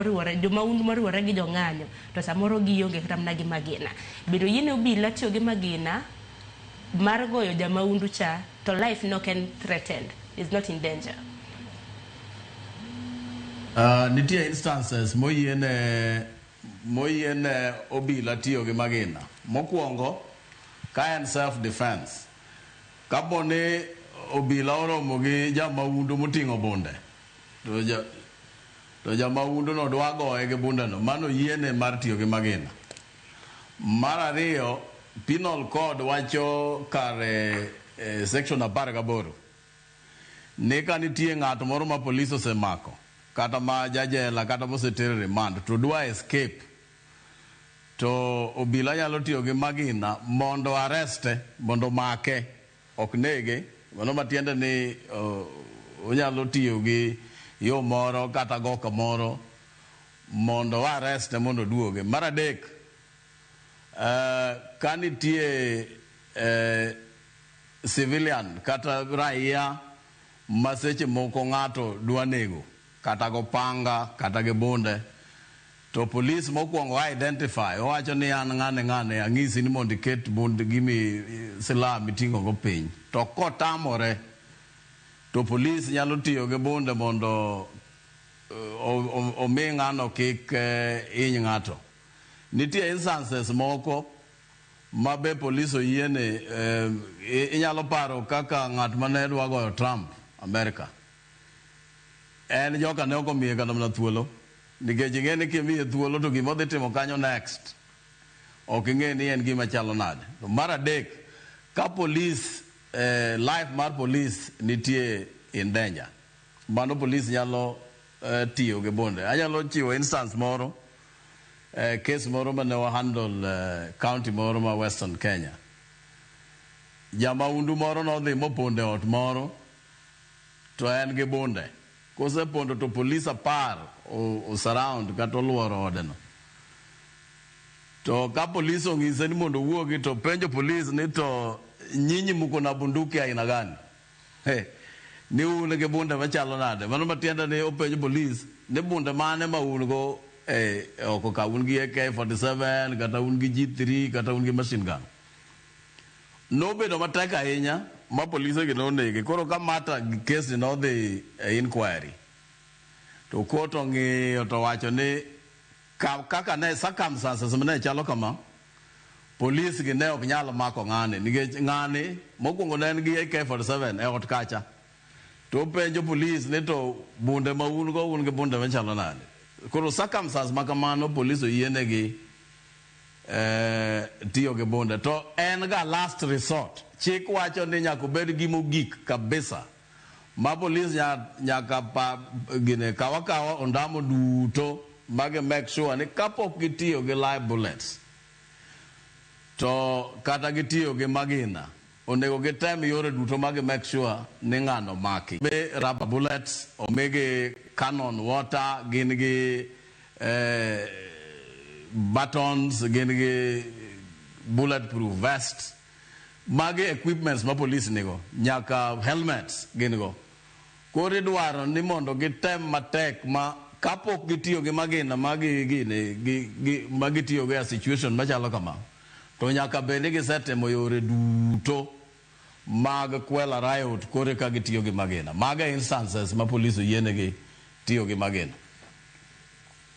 Riwore, jomaundu moriwore gi jong'anyo to samoro gionge kata mana gi magina. Bende oyiene obila tiyo gi magina mar goyo jamaundu cha to life ne ok en threatened, is not in danger? Nitie instances moyiene moyiene obila tiyo gi magina. Mokwongo, ka en self defense. Kapo ni obila oromo gi jamaundu moting'o bunde, to jamaundu no dwa goye gi bunde no, mano yiene mar tiyo gi magina. Mar ariyo, Penal Code wacho kare section 18 ni ka nitie ng'at moro ma polis osemako kata ma jajela kata moseter e remand to dwa escape, to obila nyalo tiyo gi magina mondo arreste, mondo make, ok nege. Mano matiende ni onyalo tiyo gi yo moro kata go kamoro mondo arreste mondo oduoge. Mar adek, ka nitie civilian kata raia ma seche moko ng'ato dwa nego kata go panga kata gi bunde, to polis mokwongo identify, owacho ni an ng'ane ng'ane, ang'isi ni mondo iket bund gimi silaha miting'o go piny, to kotamore to polis nyalo tiyo gi bunde mondo omi ng'ano kik hiny ng'ato. Nitie instances moko ma be polis oyiene. Inyalo paro kaka ng'at mane dwa goyo Trump America, en joka ne ok omiye kata mana thuolo, nikech ing'e ni kimiye thuolo to gima odhi timo kanyo next ok ing'e ni en gima chalo nade. To mar adek, ka polis life mar polis nitie in danger, mano polis nyalo tiyo gi bunde. Anyalo chiwo instance moro, case moro mane wa handle county moro ma Western Kenya. Jamaundu moro nodhi mopondo e ot moro to en gi bunde. Kosepondo to polis 10 o surround kata oluoro odeno. To ka polis ong'ise ni mondo owuogi, to penjo polis ni, "To nyinyi muko na bunduki aina gani?" Hey, ni un gi bunde machalo nade? Mano matiende ni openjo polis ni bunde mane ma un go e oko ka, un gi AK47 kata un gi G3 kata un gi machine gun. Nobedo matek ahinya ma polise gi nonege. Koro ka mata case ni nodhi e inquiry to court ong'iyo to wacho ni kaka ne circumstances ne chalo kama, polis gi ne ok nyal mako ng'ani, nikech ng'ani mokwongo ne en gi AK47 e ot kacha, to openjo polis ni to bunde ma un go, un gi bunde machalo nade? Koro circumstance ma kamano polis oyienegi tiyo gi bunde, to en ga last resort. Chik wacho ni nyaka obed gimogik kabisa ma polis nyaka pa gine kawa kawa ondamo duto magi make sure ni kapok gitiyo gi live bullets to kata gitiyo gi magina, onego gitem yore duto magi make sure ni ng'ano maki. Mi rubber bullets, omigi cannon water, gin gi batons, gin gi bulletproof vests. Magi equipments ma polis nigo, nyaka helmets gin go. Koro idwaro ni mondo gitem matek ma kapok gitiyo gi magina magi gine gi, ma gitiyo go e situation machalo kama, to nyaka bed ni gisetemo yore duto mag quell riot kore ka gitiyo gi magina. Mago e instances ma polis oyienegi tiyo gi magina.